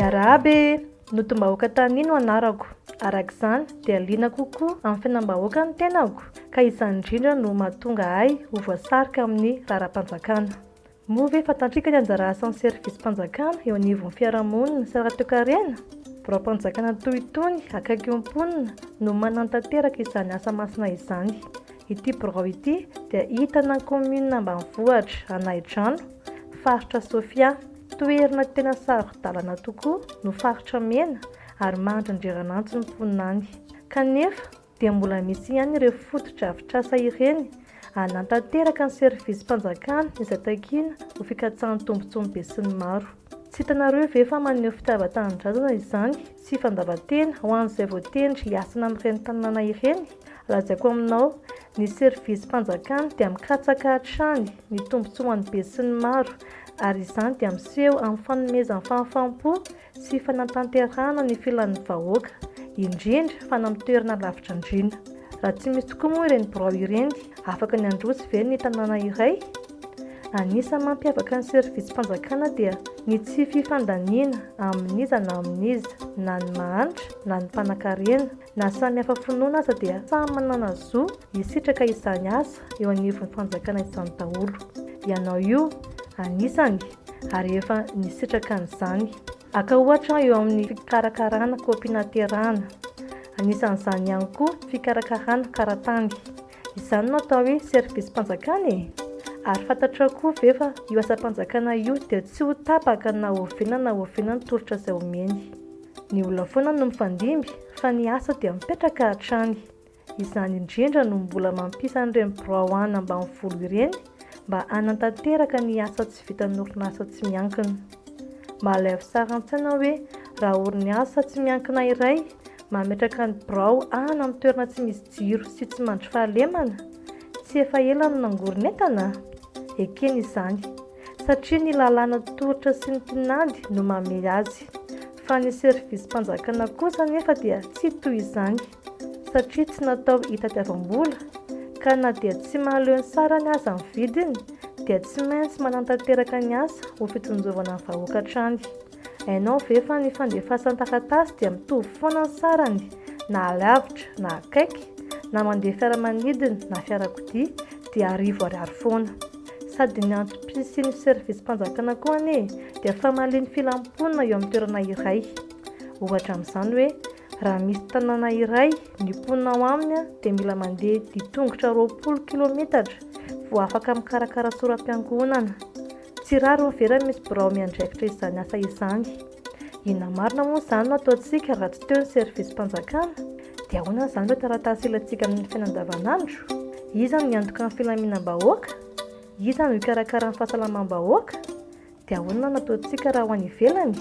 Miarahaba e! Notombahoaka Tania no anarako. Araka izany dia liana kokoa amin'ny fiainam-bahoaka ny tenako ka izany indrindra no mahatonga ahy ho voasarika amin'ny raharaham-panjakana. Moa ve fantatrika ny anjara asan'ny servisim-panjakana eo anivon'ny fiarahamonina sy ara-toekarena? Biraom-panjakana toy itony akaiky ny mponina no manantanteraka izany asa masina izany. Ity birao ity dia hita any kaominina ambanivohitra Anahidrano, faritra Sofia. Toerana tena saro-dalana tokoa no faritra mena ary mandry andriran'antsy ny mponina any. Kanefa dia mbola misy ihany ireo fotodrafitrasa ireny hanatanteraka ny servisim-panjakana izay takiana ho fikatsahan'ny tombontsoan'ny besinimaro. Tsy hitanareo ve fa maneho fitiavan-tanindrazana izany sy fandavan-tena ho an'izay voatendry hiasana amin'ireny tanàna ireny? Lazaiko aminao, ny servisim-panjakana dia mikatsaka hatrany ny tombontsoan'ny besinimaro ary izany dia miseho amin'ny fanomezana fahafaham-po sy fanatanterahana ny filan'ny vahoaka, indrindra fa any amin'ny toerana lavitra andriana. Raha tsy misy tokoa moa ireny birao ireny, afaka ny handroso ve ny tanàna iray? Anisan'ny mampiavaka ny servisim-panjakana dia ny tsy fifandaniana amin'iza na amin'iza, na ny mahantra na ny mpanankarena, Na samy hafa finoana aza dia samy manana zo hisitraka izany asa eo anivon'ny fanjakana izany daholo. Ianao io anisany ary efa nisitraka an'izany. Aka ohatra eo amin'ny fikarakarana kopia naterahana. Anisan'izany ihany koa fikarakarana karatany. Izany no atao hoe servisim-panjakana e! Ary fantatrao koa ve fa io asam-panjakana io dia tsy ho tapaka na oviana na oviana ny tolotra izay omeny. Ny olona foana no mifandimby fa ny asa dia mipetraka hatrany. Izany indrindra no mbola mampisy an'ireny birao any ambanivolo ireny mba hanatanteraka ny asa tsy vitan'ny orinasa tsy miankina. Mahalaivo sary an-tsaina hoe raha orinasa tsy miankina iray mametraka ny birao any amin'ny toerana tsy misy jiro sy tsy mandry fahalemana, tsy efa ela no nangoron'entana? Ekena izany, satria ny lalàna tolotra sy ny tinady no mamehy azy. Fa ny servisim-panjakana kosa anefa dia tsy toy izany, satria tsy natao hitadiavam-bola, ka na dia tsy mahaleo ny sarany aza ny vidiny, dia tsy maintsy manatanteraka ny asa ho fitsinjovana ny vahoaka hatrany. Hainao ve fa ny fandefasan-taratasy dia mitovy foana ny sarany na alavitra na akaiky, na mandeha fiaramanidina na fiarakodia dia arivo ariary foana. Sady ny antom-pisian'ny servisim-panjakana koa anie dia famalian'ny filan'ny mponina eo amin'ny toerana iray. Ohatra amin'izany hoe raha misy tanàna iray ny mponina ao aminy dia mila mandeha dian-tongotra 20 kilometatra vao afaka mikarakara sora-piankohonana. Tsy rariny ve raha misy birao miandraikitra izany asa izany? Inona marina moa izany no ataontsika raha tsy teo ny servisim-panjakana? Dia ahoana izany ireo taratasy ilaintsika amin'ny fiainana andavanandro? Iza no hiantoka ny filaminam-bahoaka? Iza no hikarakara ny fahasalamam-bahoaka? Dia ahoana no ataontsika raha ho any ivelany?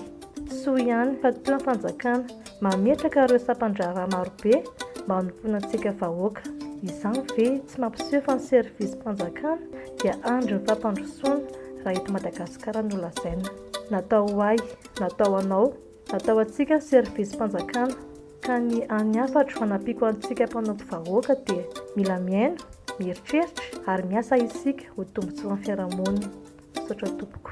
Soa ihany fa teo ny fanjakana mametraka ireo sampan-draharaha marobe mba hanompoana antsika vahoaka. Izany ve tsy mampiseho fa ny servisim-panjakana dia andrin'ny fampandrosoana raha eto Madagasikara no lazaina. Natao ho ahy, natao ho anao, natao ho antsika ny servisim-panjakana ka ny hany hafatro hanampiako antsika mpanompo vahoaka dia mila mihaino, mieritreritra ary miasa isika ho tombontsoan'ny fiarahamonina. Misaotra tompoko.